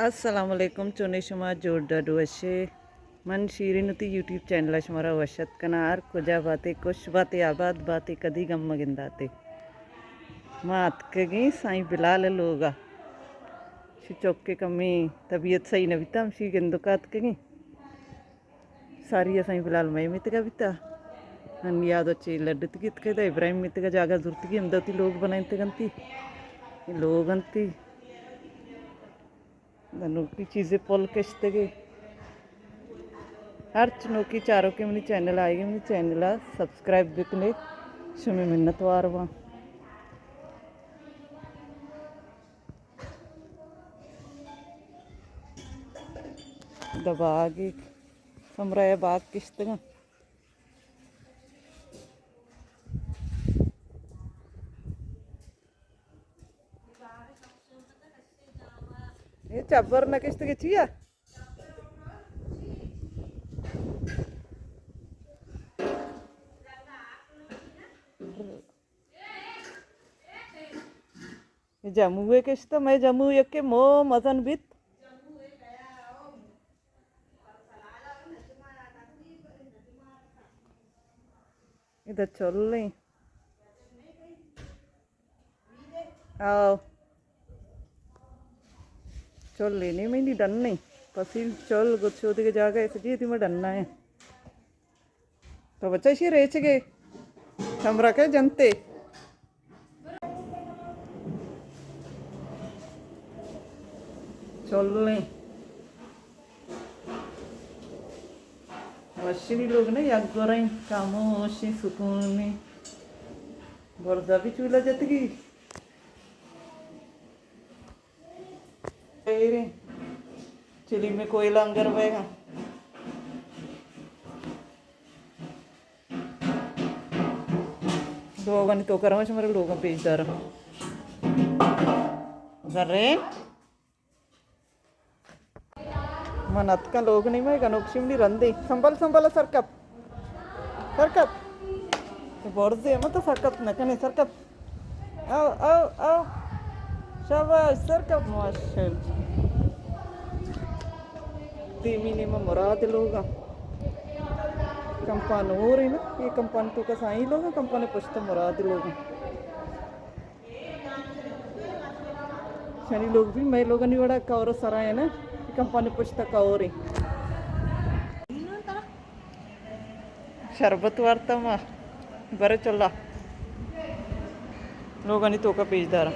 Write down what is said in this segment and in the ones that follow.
السلام علیکم، چونے شما؟ جوڑ ڈاڈ وشے؟ من شیرین وتی یوٹیوب چینل ءَ شمارا وش اتک کناں۔ ہر کجا باتے، خوش باتے، آباد باتے، کدی گم مہ گنداتے۔ ما اتکگیں سائیں بلال ءِ لوگا۔ شی چوکے کمیں طبیعت صحیح نہ بیتا، ہمشی گندوکا اتکگیں۔ ساری ءَ سائیں بلال مئے میتگ ءَ بیتا۔ ہنی آ دو چے لڈتگی اتکگ، ادا ابراہیم میتگ ءَ جاگہ زرتگی، ہمدا وتی لوگ بنائینتگ انتی۔ اے لوگ انتی۔ ادا نوکی چیزے پل کشتگے۔ ہرچ نوکی چاروکے منی چینل آئیگے، منی چینل ءَ سبسکرائب بکنے، شمے منت وار باں۔ ادا باگے، کمرہ ءَ باگ کشتگاں۔ اے چبر نہ کشتگے چیا؟ اے جموے کشتہ، مئے جمو یکے مو مزن بیت۔ ادا چلیں۔ آؤ۔ چلیں، نی منی ڈن نہیں۔ پسیل چل گچو دیگہ جاگہ ایسے جی، دی میں ڈننا ہے۔ تو بچہ شی ریچ گے۔ کمرہ کے جنتے۔ چلیں۔ وشی لوگ نے یک گوریں، خاموشی سکونی۔ برزا بھی چولہ جتگی۔ ایریں۔ چلی میں کوئی لنگر بیگا۔ لوگانی توکا رواں، شمارا لوگاں پیش داراں۔ زرین۔ من اتکاں لوگ نہیں، میں گنوک شمنی رندی۔ سنبھل، سنبھل، سر کپ۔ سر کپ۔ تو برزے، من تو سر کپ نہ کنے، سر کپ۔ او، او، او۔ شاباش، سر کپ، ماشاءاللہ۔ دیمی نیمہ مراد لوگا۔ کمپان اور ہے نا، یہ کمپان توکا سائیں لوگا، کمپان پشت مراد لوگا۔ شنی لوگ بھی مئے لوگانی وڑا کور سرا ہے نا، کمپان پشت کور ہے۔ شربت وارتا ما، برے چلا۔ لوگانی توکا پیش دارا۔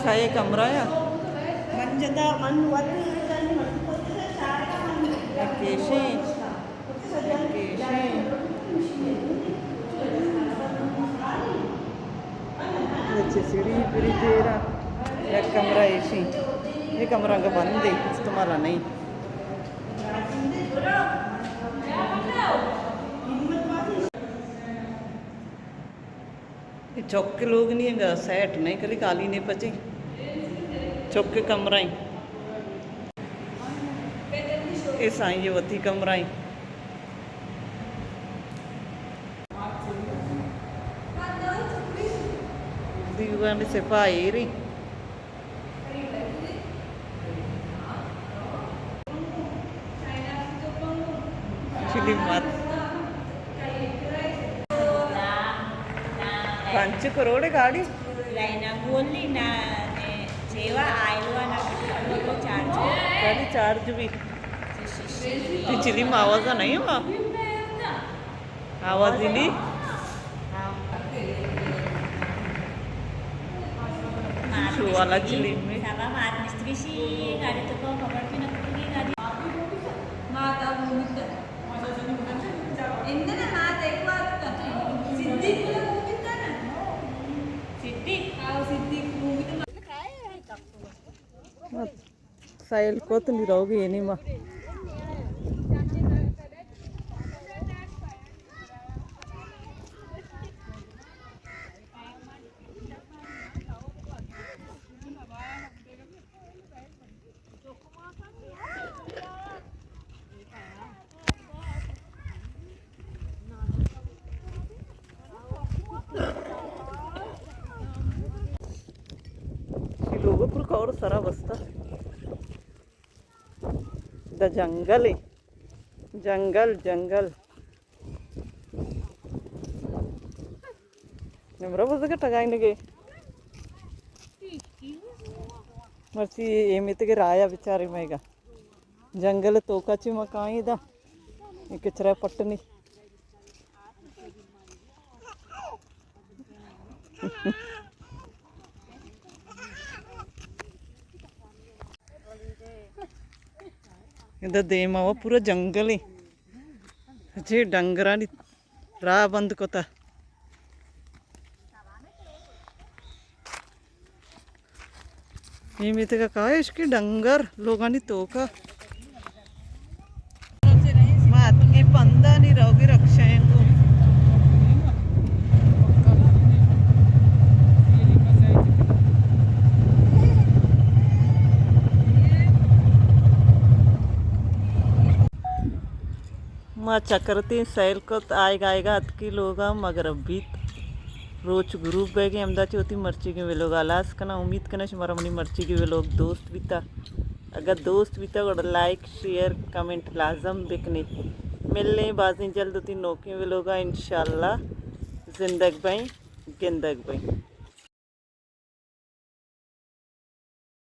سائے کمرہ یا۔ من جدا، من وطن۔ کیشیں۔ اچھے سیڑھی پری تیرا۔ یک کمرہ ایشی۔ یہ کمرہ کا بند ہے، استعمال نہیں۔ اے چک لوگ نہیں، انگا سیٹ نہیں، کلی کالی نے پچی۔ چک کمرہ ہیں۔ اے سائیں یہ وتی کمرہ ہیں۔ دیوان سپاہ ایری۔ چلی مات۔ پنچ کروڑ گاڑی۔ لائنا گولی نا، نے، سیوا آئلو نا، چارج۔ گاڑی چارج بھی۔ تی چلی ما آواز نہیں ہوا۔ آواز ہی نہیں۔ شو والا چلی میں۔ سبا مات مستری شی گاڑی تو کو خبر بھی نہ پڑی گاڑی۔ مات آ وہ مت۔ اندنا مات ایک بات صدیق کو وہ بھی تھا نا۔ صدیق۔ آؤ صدیق کو وہ بھی تو سیل کت نی روگی اینی ما۔ اور سرا بستہ۔ دا جنگل ہے۔ جنگل، جنگل۔ نمرہ بزگ ٹگائینگے۔ مرچی اے میتگے رایا بچارے مئیگا۔ جنگل توکا چی مکائیں دا۔ اے کچرا پٹنی۔ ادا دیما وا پورا جنگل ہے۔ جی ڈنگرانی راہ بند کتا۔ اے میتگا کائے اشکی ڈنگر لوگانی توکا۔ ما اتکیں پندانی روگی رکشہ ایں گوں۔ ما چکرتیں سیل کت، آئیگا آئیگا اتکی لوگا مغرب بیت۔ روچ گروپ بیگیں ہمدا چہ وتی مرچیگیں ولوگا ہلاس کناں۔ امید کناں شمارا منی مرچیگیں ولوگ دوست بیتا۔ اگر دوست بیتا گڑا لائک، شیئر، کمنٹ لازم بکنی۔ ملیں بازیں جلد وتی نوکیں ولوگا انشاءاللہ۔ زندگ بئیں، گندگ بئیں۔